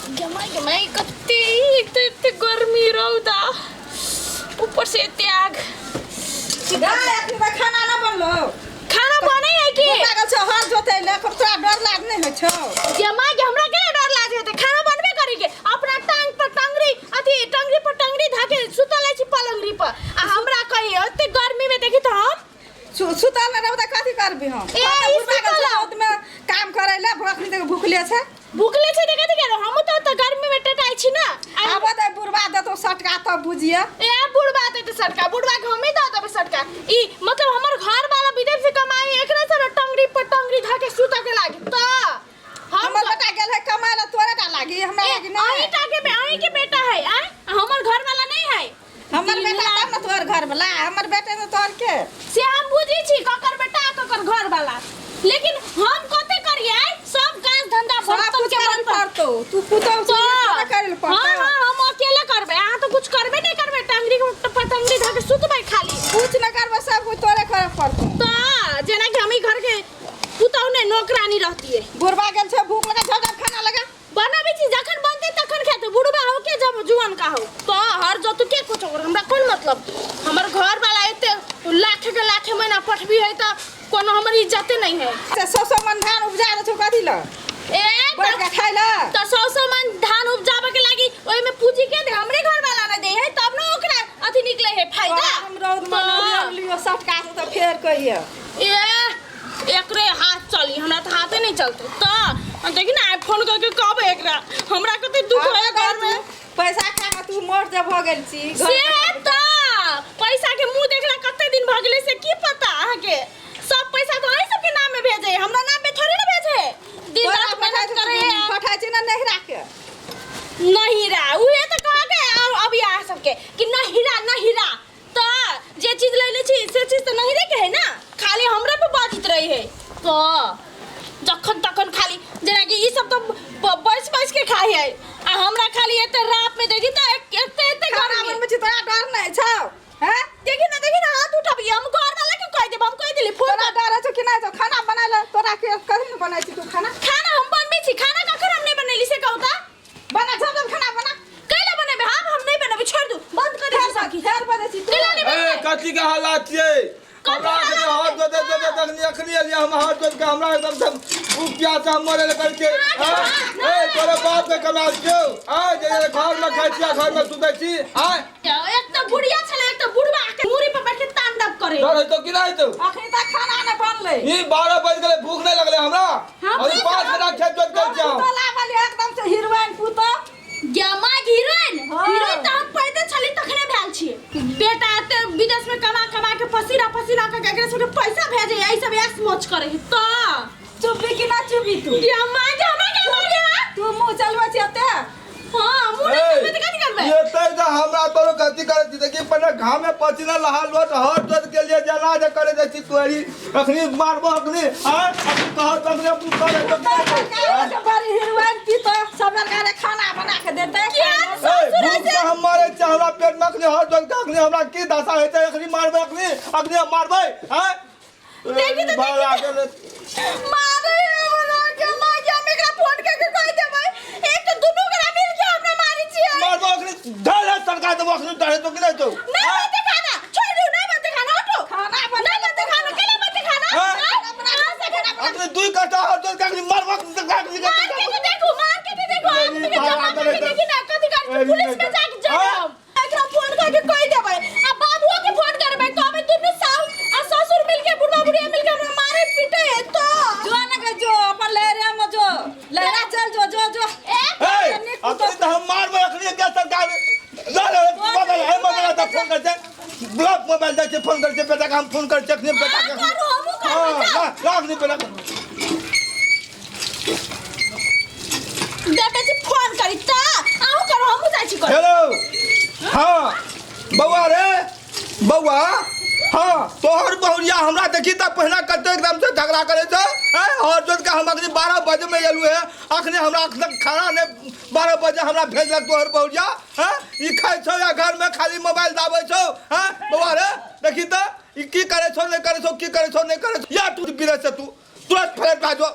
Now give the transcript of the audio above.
गमाई गमाई कते एक तऽ एते गर्मी रौदा ऊपर से एते आग। गाय अखनी तक खाना ना बनलो। खाना बनै है की? भूख लागल छौ, हर जोतै ले तोरा डर लाग नहि होइ छौ? गमाई के हमरा केना डर लागे हेतै? खाना बनबे करी के अपना टांग पर टंगरी अथी टंगरी पर टंगरी धाके सुतल छी पलंगरी पर आ हमरा कही एते गर्मी में देखी तऽ हम सुतल नहि रहबै तऽ कथी करबी हम? ए, कतऽ ई भूख लागल छौ, सुतल। रौदमे काम करै ले अखनी तक भूखले छै। भूखले छै तऽ कथी करब? हमहूँ तऽ ओतऽ गर्मी में टटाइ छी ना। आब तऽ बुढ़बा देतौ सटका तब बुझिए। ए बुढ़बा देतै सटका? बुढ़बा के हमही दऽ देबै सटका। ई मतलब हमर घर वाला विदेश से कमाई एकरे से ने टंगरी पर टंगरी धऽ के सुतऽ के लागी तऽ हम हमर बेटा गेल है कमाय ला, तोरे टा लागी, हमरा ए, लागी नहीं? अहीं टा के अहीं के बेटा है आय, हमर घर वाला नहीं है। हमर तीन बेटा लाख तब ने तोहर घर वाला, हमर बेटे ने तोहर के। से हम बुझी छी ककर बेटा आ ककर घर वाला, लेकिन हम कते करिए सब काज धंधा सब बर्तन कुछ के करल बर्तन पड़तौ, तू पुतहु छी, तो तोरा करल हाँ पड़तौ। हाँ, हम अकेले करबै, अहाँ तो कुछ करबे नहीं करबै, टंगरी के पर टंगरी धऽ के सुतबै खाली। कुछ न करबै, सब कुछ तोरे करे पड़तौ। तो जेना कि हम ई घर के पुतहु नहीं नौकरानी रहतिए। बुढ़बा गेल छौ भूख लगा, झट झट खाना लगा। बनाबै छी, जखन बनतै तखन खेतै, बुढ़बा हो के जब जुआन का हो तो हर जतु के कुछ और हमरा कोन मतलब? हमर घर वाला एते लाख के लाख महीना पठबी है तऽ कोनो हमर इज्जते नहीं है। से सौ सौ मन धान उपजा दे छौ कथी ल? ए बैठ के खाइ ल। तऽ सौ सौ मन धान उपजाबे के लागी ओइ में पूंजी के दे? हमरे घर वाला ने दे है तब न ओकरा अथी निकले है फायदा। हम रौद में लियो सटका से तऽ फेर कहिए। ए एकरे हाथ चली, हमरा तऽ हाथे नहीं चलते। तऽ हम देखी ना आइ फोन करके कहबै एकरा, हमरा कते दुख होय घर में। पैसा खा के तू मोर जे भऽ गेल छी घर से में। तऽ पैसा के मुंह देखला कते दिन भऽ गेलै से की पता अहाँके? सब पैसा तऽ अहीं सबके नाम में भेजे, हमरा नाम में थोड़े ना भेजे। दिन तोरा रात मेहनत करे है। पठाइ छी ना नहिरा के। नहिरा उहे तऽ कहके अभी अहाँ सबके कि नहिरा नहिरा, तऽ जे चीज लैले छी से चीज तऽ नहिरे के है ना, खाली हमरे पे बाजित रही है। तऽ जखन तखन खाली जेनाकि ई सब तऽ बैस बैस के खाइ है आ हमरा खाली एते रात में देखी तऽ एते एते खाना गर्मी। बनबै छी तोरा डर नहि छौ? हैं? देखी ना, देखी ना, हाथ उठबियै, हम घर वाला के कहि देब, हम कहि देली फोन। तोरा डर छै कि नहि छौ? खाना बनाय ले तोरा के कथी ने बनाइ छी तू खाना? खाना हम बनबै छी, खाना कखन हम नहि बनैली से कहू तऽ? बना, झप झप खाना बना। कैला बनेबै? हम नहीं बनेबै, छोड़ दू, बंद कर दे सखी। फेर बनै छी तू। कैला नहीं ए बनेबै? कथी के हालात छियै? कथी हमरा अखनी हालात हाथ जोते जोते तखनी अखनी एलियै हम हाथ जोत के, हमरा एकदम से भूख प्यास हम मरे ले करके। हाँ? ए तोरे बाप के कमाल छियौ आय जे जे घर में खाइ छी आ घर में सुतै छी आय। एक तऽ बुढ़िया छलै, एक तऽ बुढ़बा के मूड़ी पर बैठ के तांडव करे। डर हेतौ कि नहि हेतौ? अखनी तक खाना नहि बनलै। ई 12 बज गेलै, भूख नहि लगलै हमरा? हाँ, अभी 5 घंटा खेत जोत के छियै हम। पुतहु लागल एकदम से हीरोइन पुतहु। गे माय हीरोइन? हाँ। हीरोइन तऽ हम पैदे छली तखने भेल छियै। बेटा एते विदेश में कमा कमा के पसीना पसीना के एकरा सबके पैसा भेजे, एहि सब ऐश मौज करे है तऽ। चुपी कि ना चुपी तू? गे माय गे, हमरा के मारे? तू मुँह चलबै छी एते? हाँ, मुँह नहि चलबै तऽ कथी करबै? ये तै तऽ हमरा तोरो कथी करै छी? देखी पहिने घामे पसीना लहा लोट हर जोत के लिए जना जे करे जाइ छी तोरी अखनी मारबो अखनी आय अखनी कहत तखने तू करे तो काहे बड़ी हीरोइन पीतो सब लड़का रे खाना बना के देते। ए भूख से हम मारे छी, हमरा पेट में अखनी हर जोत के अखनी हमरा की दशा हेतै? अखनी मारबै, अखनी अखनी हम मारबै आय। देखी तऽ, देखी तऽ। मारे हमरा के माय के, हम एकरा फोन करके कहि देबै, एक तऽ दुनू गोरा मिल के हमरा मारै छियै। मारबो अखनी, धर है सरकार देबो अखनी, डरे तो कि नहि तो? नहीं बनते खाना, छोड़ दू, नहीं बनते खाना, हटो। खाना बना नहीं बनते खाना, केला बनते खाना? हाँ? हाँ? हाँ, से खाना बना। अखनी दुई कट्ठा हर जोत के अखनी मारबो अखनी सरकार के। मार के तो देखो, मार के तो देखो, आदमी के भाड़ा जमा करे करके तो- देखी ना कथी करै छै, पुलिस में जाके हाँ? जाय हम। एकरा फोन करके कहि देबै आ बाबुओ के फोन करबै, कहबै दुनू सास आ ससुर मिलके बुढ़वा बुढ़िया मिलके हमरा मारे पीटे है तो। जो ना के जो अपन लहरिया में जो लहरा चल जो जो जो। ए ए अखनी तऽ हम मारबै अखनी के सरकार जा रे मोबाइल है, मोबाइल तऽ फोन कर छै, ब्लॉक मोबाइल जाइ छै, फोन कर छै बेटा के, हम फोन कर छै अखनी बेटा के। करू, हमहूँ करबै, हाँ, जाउ। ला ला अखनी बेटा के। बेटा जी फोन करी त अहूँ करू, हमहूँ जाइ छी करू। हेलो, हाँ बौआ रे बौआ, हाँ तोहर बहुरिया हमरा देखी तऽ पहिना कते एकदम से झगड़ा करे छै। हैं हर जोत के हम अखनी 12 बजे में एलू है, अखनी हमरा अखन तक खाना नहीं, 12 बजे हमरा भेजलक तोहर बहुरिया। हैं ई खाइ छौ या घर में खाली मोबाइल दाबै छौ? हैं बौआ रे देखी तऽ ई की करे छौ नहीं करे छौ, की करे छौ नहीं करे छौ? या तू विदेश से तू तुरंत फ्लाइट भाजो।